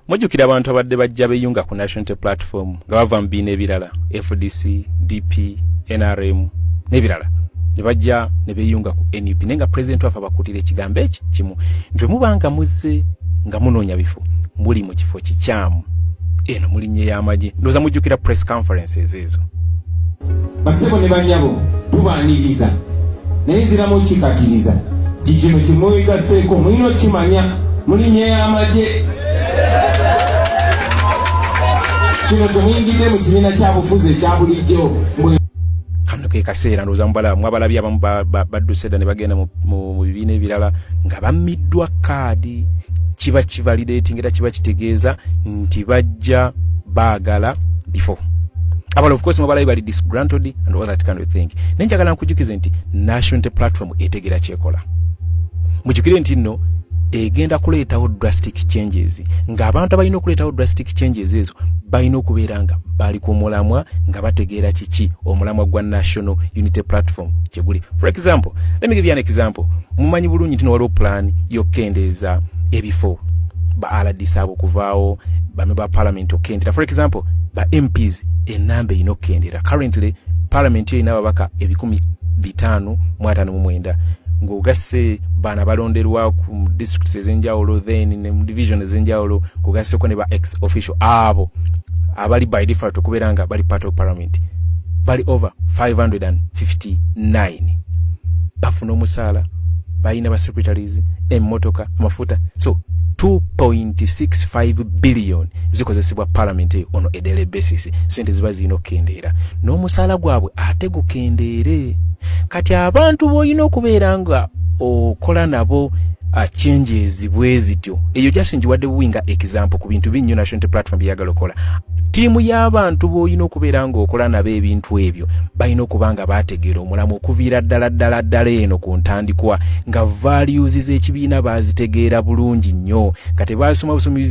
Mujjukira abantu abadde bajja beyunga ku National Unity Platform nga bava mu bibiina ebirala, FDC, DP, NRM n'ebirala, ne bajja ne beeyunga ku NUP, naye nga pulezidenti waffe abakuutira ekigambo eki kimu nti bwe nga muzze nga munoonya bifo, muli mu kifo kikyamu, eno mulinnye y'amagye. Ndowooza mujjukira press conferences ezo. Basebo ne banyabo, tubaaniriza, naye nziramu kikatiriza nti kino kyemwegaseeko mulina okukimanya, mulinnye y'amagye. Kino temuyingidde mu kibiina kya bufuzi ekya bulijjo. Kano ke kaseera ndowooza mwabalabye abamu badduse dda ne bagenda mu bibiina ebirala nga bammiddwa kaadi. Kiba kivalidating era kiba kitegeeza nti bajja baagala bifo. Abala of course mwabalabye bali disgruntled and all that kind of thing, naye njagala nkujukize nti National Unity Platform etegera kyekola. Mujjukire nti nno egenda kuleetawo drastic changes, ng'abantu abalina okuleetawo drastic changes ezo balina okubeera nga bali ku mulamwa, nga bategeera kiki omulamwa gwa National Unity Platform kyeguli. For example, let me give you an example. Mumanyi bulungi nti waliwo plan y'okukendeeza ebifo, ba RDC abo okuvaawo, bame ba parliament okukendera. For example, ba MPs enamba erina okukendera. Currently parliament erina ababaka 559, ng'ogasse bano balonderwa ku districts ez'enjawulo, then ne mu division ez'enjawulo, ng'ogasseko ne ba ex official abo abali by default okubeera nga bali part of parliament, bali over 559. Bafuna omusaala, balina ba secretaries, emmotoka, amafuta, so 2.65 billion zikozesebwa parliament eyo on a daily basis. Sente ziba zirina okukendeera n'omusaala gwabwe ate gukendeere. Kati abantu b'olina okubeera nga okola nabo changes bwe zityo, eyo just njiwadde buwi nga example ku bintu binnyo National Unity Platform byeyagala okukola. Ttiimu y'abantu b'olina okubeera ng'okola nabo ebintu ebyo balina okuba nga baategeera omulamu okuviira ddala ddala ddala eno ku ntandikwa, nga values z'ekibiina baazitegeera bulungi nnyo, nga tebaasoma busomi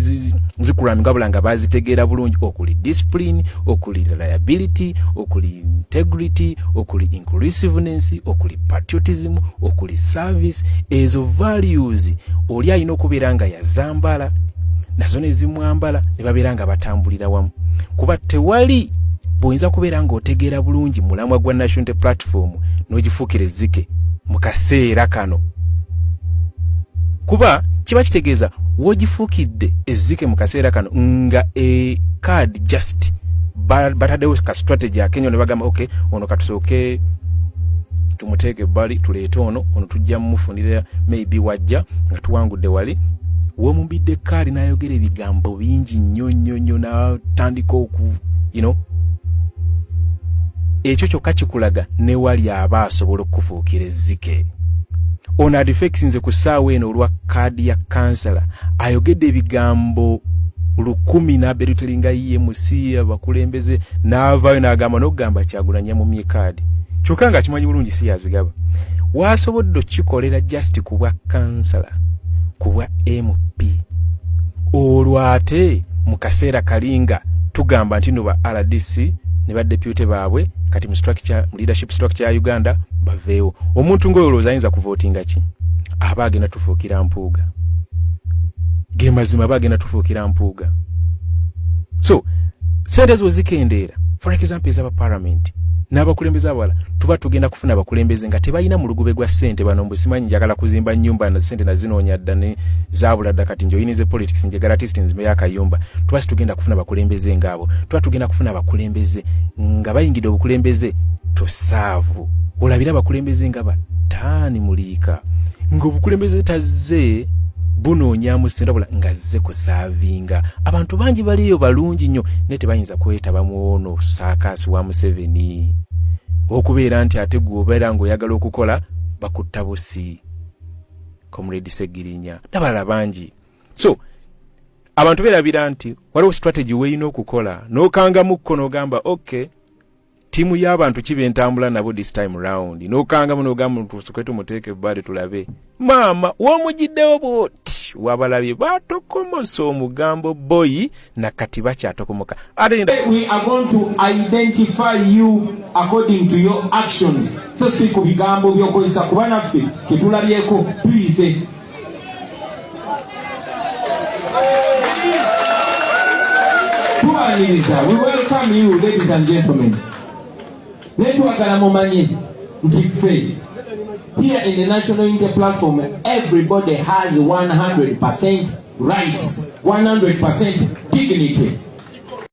zikulami, wabula nga baazitegeera bulungi, okuli discipline, okuli reliability, okuli integrity, okuli inclusiveness, okuli patriotism, okuli service. Ezo values oli alina okubeera nga yazambala nazo ne zimwambala, ne babeera nga batambulira wamu, kuba tewali bw'oyinza kubeera ng'otegeera bulungi mulamwa gwa National Unity Platform n'ogifuukira ezzike mu kaseera kano, kuba kiba kitegeeza w'ogifuukidde ezzike mu kaseera kano nga e card just bataddewo ka strategy akenyo ne bagamba, "Ok, ono katusooke tumuteeke ebbali, tuleete ono, ono tujja mumufunira maybe wajja nga tuwangudde." Wali womumbidde kaali n'ayogera ebigambo bingi nnyo nnyo nnyo, n'atandika oku ekyo kyokka kikulaga ne wali aba asobola okukufuukira ezzike. Ono adefectinze ku ssaawa eno olwa kaadi ya kansala, ayogedde ebigambo 1000 n'aberutelinga EMC abakulembeze, n'avaayo n'agamba n'okugamba Kyagulanyi yamumye kaadi, kyokka nga kimanyi bulungi si yazigaba. Waasobodde okikolera just ku bwa kansala, ku bwa MP, olwo ate mu kaseera kalinga tugamba nti no ba RDC ne badeputy baabwe kati mu structure, mu leadership structure ya Uganda baveewo. Omuntu ng'oyo olowooza ayinza kuvootinga ki? Aba agenda tufuukira Mpuuga. Ge mazima, aba agenda tufuukira Mpuuga. So sente ezo zikendeera, for example ez'aba parliament n'abakulembeze abalala, tuba tugenda kufuna abakulembeze nga tebalina mulugube gwa ssente. Bano mbu simanyi njagala kuzimba nnyumba na ssente nazinoonya dda ne zaabula dda, kati njoyinize politics, njagala at least nzimbeyo akayumba. Tuba situgenda kufuna abakulembeze ngaabo, tuba tugenda kufuna abakulembeze nga bayingidde obukulembeze tosaavu. Olabire abakulembeze nga bataani muliika ng'obukulembeze tazze bunoonyamu ssente, wabula nga zze kusaavinga. Abantu bangi baliyo balungi nnyo, naye tebayinza kwetaba mu ono saakaasi wa Museveni, okubeera nti ate gwe obeera ng'oyagala okukola bakutta busi. Comrade Segirinya n'abalala bangi. So abantu beerabira nti waliwo strategy weeyina okukola n'okangamukko n'ogamba, "Okay, ttiimu y'abantu kiba entambula nabo this time round," n'okangamu n'ogamba, "Tusooke tumuteeke ebbali tulabe." Maama w'omugiddewo bw'oti wabalabye batokomosa omugambo boyi, nakati bakyatokomoka ate We are going to identify you according to your actions, so si ku bigambo by'okozesa, kuba naffe kyetulabyeko tuyize. Tubaniriza. We welcome you, ladies and gentlemen. Naye twagala mumanye nti ffe here in the National Unity Platform, everybody has 100% rights, 100% dignity.